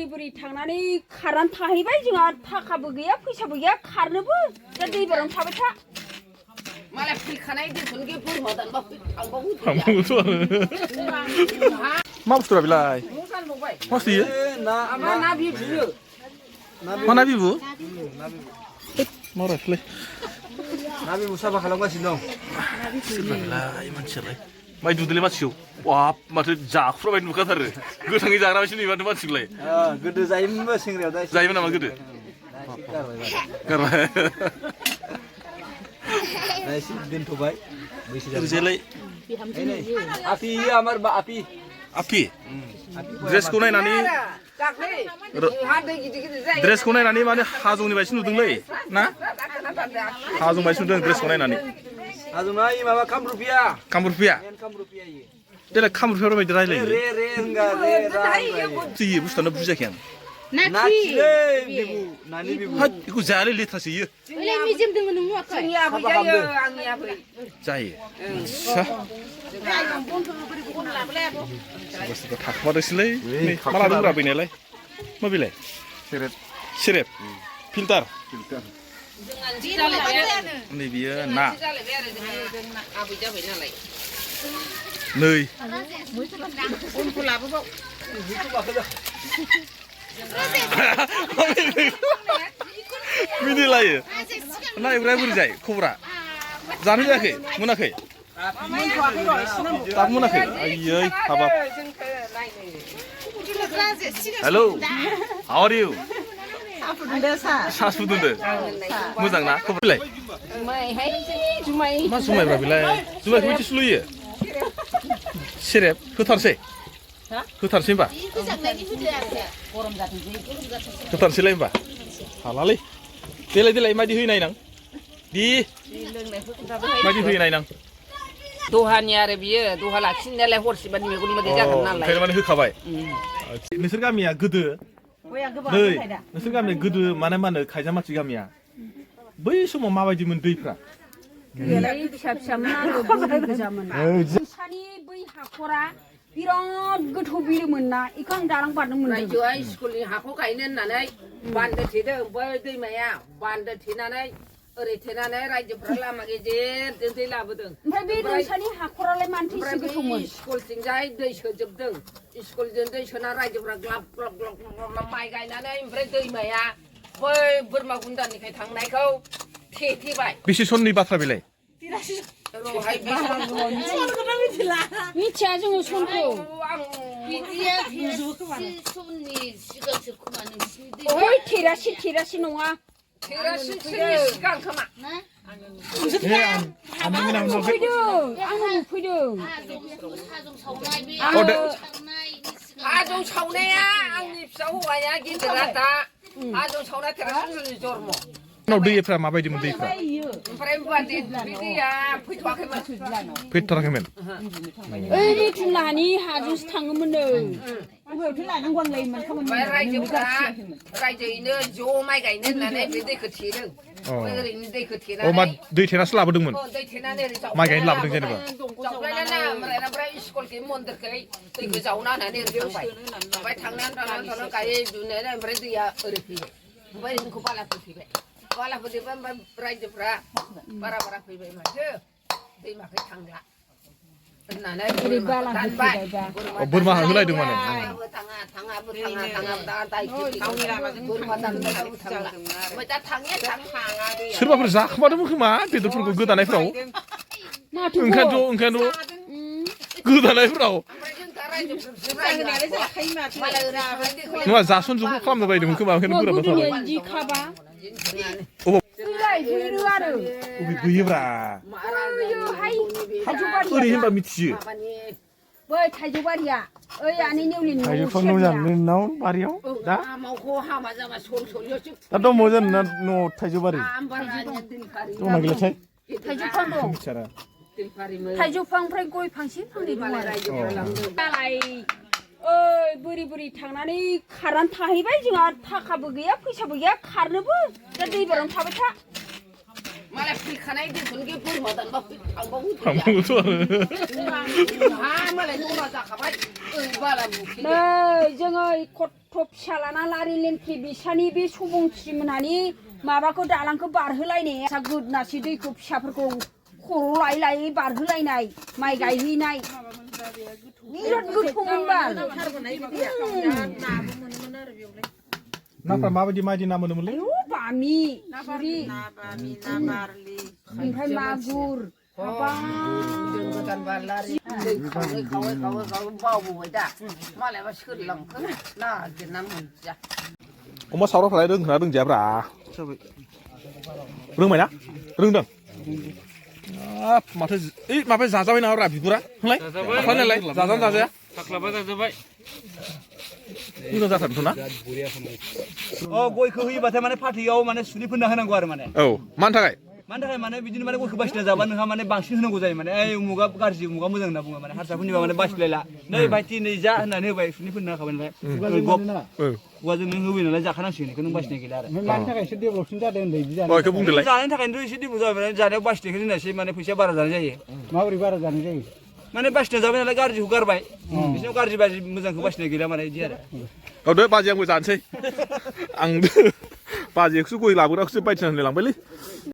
बुरि थांनानै खारनानै थाहैबाय जोंहा थाखाबो गैया फैसाबो गैया खारनोबो दा दैबारावनो थाबाय था मालाय फैखानाय दैखौनो बोरमा दानबा थांबावोथ' मा बुस्थुरा बेलाय मा बुस्थु इयो ना बिबु मा ना बिबु मा रायखोलै ना बिबु साफा खालामगासिनो दं सोरबालाय मानसियालाय माइ दुदोलै मानसिखौ बाब माथो जाख्रुबाय नुखाथारो गोथाङै जाग्रा बायदि नुयो माथो मानसिखौलाय गोदो जायोमोनबो सेंग्रायाव दा जायोमोन नामा गोदो गारबाय दा एसे दोनथ'बाय बैसो ओरैजायलाय आपि आमार बा आपि आपि ड्रेसखौ नायनानै ड्रेसखौ नायनानै माने हाजंनि बायदि नुदोंलै ना हाजं बायदि नुदों ड्रेसखौ नायनानै हाजंना माबा कामरुपिया देलाय कामरुपिया बायदि रायलायो रे रे होनगा रे इयो बुस्थुआनो बुजियाखै आं नाखिलै बिबु नानि बिबु हाय बेखौ जायालै लेथ्रासो इयो मेजेम दङ नों नुवाखै जोंनि आबै जायो आंनि आबै जायो बुस्थुखौ थाखुमादोंसोलै मा लादोंब्रा बैनायालाय मा बेलाय सेरेब फिल्टार नै बियो ना नै मिनिलायो ना एवराय बोरै जायो खबरा जानो जायाखै मोनाखै दाबो मोनाखै आयै हाबाब हेलौ हाउ आर इउ सा फुदुंदो मोजां ना खबरलाय मा जुमायब्रा बेलाय जुमायखौ बिदि सुलुयो सेरेब होथारसै होथारसै होनबा होथारसैलाय होनबा हालालै देलाय मायदि होयो नायनां दि मायदि होयो नायनां दहानि आरो बियो दहा लाखिनायालाय हरसेबानि मेगन मोदै जागोन नालाय ओंखायनो माने होखाबाय नोंसोर गामिया गोदो नै नोंसोर गामिया गोदो मा होनो खायजामाथि गामिया बै समाव माबायदिमोन दैफ्रा फिसा फिसामोन आरो गोजामोन सानि बै हाखरा बिराद गोथौ बिरोमोन ना इखौ आं दालां बारनो मोनदों रायजोआ स्कुलनि हाखौ गायनो होननानै बान्दो थेदों बै दैमाया बान्दो थेनानै ओरै थेनानै रायजोफ्रा लामा गेजेरजों दै लाबोदों ओमफ्राय बे नोंसानि हाखरालाय मानोथो एसे गोथौमोन स्कुलथिंजाय दै सोजोबदों स्कुलजों दै सोना रायजोफ्रा ग्लाब ग्लाब ग्लाब ग्लाब माइ गायनानै ओमफ्राय दैमाया बै बोरमा गुन्दानिफ्राय थांनायखौ थेथेबाय बेसे सननि बाथ्रा बेलाय मिथिया जोङो समखौ थेरासि नङा हाजं सावनाया आंनि फिसा हौवाया गिदिरा दा हाजं सावनाया थेरासिनि जन्म दैफ्रा माबायदिमोन दैफ्रा फैथाराखैमोन ओइ रिथुलानि हाजोंसो थाङोमोननो रायजोयैनो ज' माइ गायनो होननानै बे दैखौ थेदों ओरैनो दैखौ थेनानै दै थेनासो लाबोदोंमोन दै थेनानै माइ गायनो लाबोदों जेनेबा ओमफ्राय स्कुलखै मन्दिरखै दैखौ जावना होनानै ओरै थांबाय ओमफ्राय थांनानै गायै दुनानै ओमफ्राय दैया ओरै फैबाय ओमफ्राय जोंखौ बालाफोर फैबाय बालाफोरजोंबा ओमफ्राय रायजोफ्रा बारा फैबाय माथो दैमाखै थांला होननानै बोरमा होलायदों माने सोरबाफोर जाखोमादोंमोन खोमा बेदरफोरखौ गोदानायफ्राव ओंखायनोथ' गोदानायफ्राव नङा जासनजोबो खालामनो बायदोंमोन खोमा ओंखायनो बोराबा थाबाय बोयोब्रा ओरै होनबा मिथियो बै थाइजौ बारिया ओइ आनै नेवलिनि थाइजौ बिफां दं जानो नोंनाव बारियाव दा हामा जाबा सलसलियावसो दा दङ जानो ना न' थाइजौ बारि दंना गैलाथाय थाइजौ बिफां दं थाइजौ बिफां ओमफ्राय गय फांसे फांनै दं दालाय ओइ बुरि थांनानै खारनानै थाहैबाय जोंहा थाखाबो गैया फैसाबो गैया खारनोबो दा दैबारावनो थाबाय था मालाय फैखानाय दोनथ'नोखि बोरमादानबा थांबावो थांबावो हा मालाय जमा जाखाबाय बाला नै जोङो खथ' फिसा लाना लारि लेंखि बिसानि बे सुबुंथि मोनहानि माबाखौ दालांखौ बारहोलायनाया गोदनासि दैखौ फिसाफोरखौ खर' लायै लायै बारहोलायनाय माइ गायहैनाय बिराद गोथौमोन बाल नाफ्रा माबायदि माबायदि ना मोनोमोनलै बामि थुरि ओमफ्राय मागुर गोदान बारलारि दै खावै खावै खावै खावै बावबोबाय दा मालायबा सोरलांखो नागिरना मोनजा अमा सावराफ्रालाय रोंगोना रोंजायाब्रा रोंबाय ना रोंदों माथो ओइ माबा जाजाबाय नामाब्रा बिगुरा होनलाय नालाय जाजानो जाजाया फाख्लाबा जाजाबाय मोजां जाथारथ' ना गयखौ होयोबाथाय माने फाथैयाव माने सुनै फोनना होनांगौ आरो माने औ मानि थाखाय माने बिदिनो माने गयखौ बासिना जाबा नोंहा माने बांसिन होनांगौ जायो माने ओइ उमुगा गाज्रि उमुगा मोजां होनना बुङो माने हारसाफोरनिबा माने बासिलायला नै भाइटि नै जा होननानै होबाय सुनै फोनना होखाबाय नालाय खुगाजों नों होबाय नालाय जाखानांसिगोन बेखौ नों बासिनाय गैला आरो मानि थाखाय एसे डेभेलपसिन जादों होनदों बिदि बेखौ बुंदोलाय जानायनि थाखायनोथ' एसे डेभेलप जाबाय माने जानायाव बासिनायखौ जोंना एसे माने फैसाया बारा जानाय जायो माबोरै बारा जानाय जायो माने बासिना जाबाय नालाय गाज्रिखौ गारबाय बिसोरनाव गाज्रि बाजि मोजांखौ बासिनाय गैला माने बिदि आरो औ दे बाजै आंबो जानोसै आं बाजैखौसो गय लाबोग्राखौसो बायथिना होनलाय लांबायलै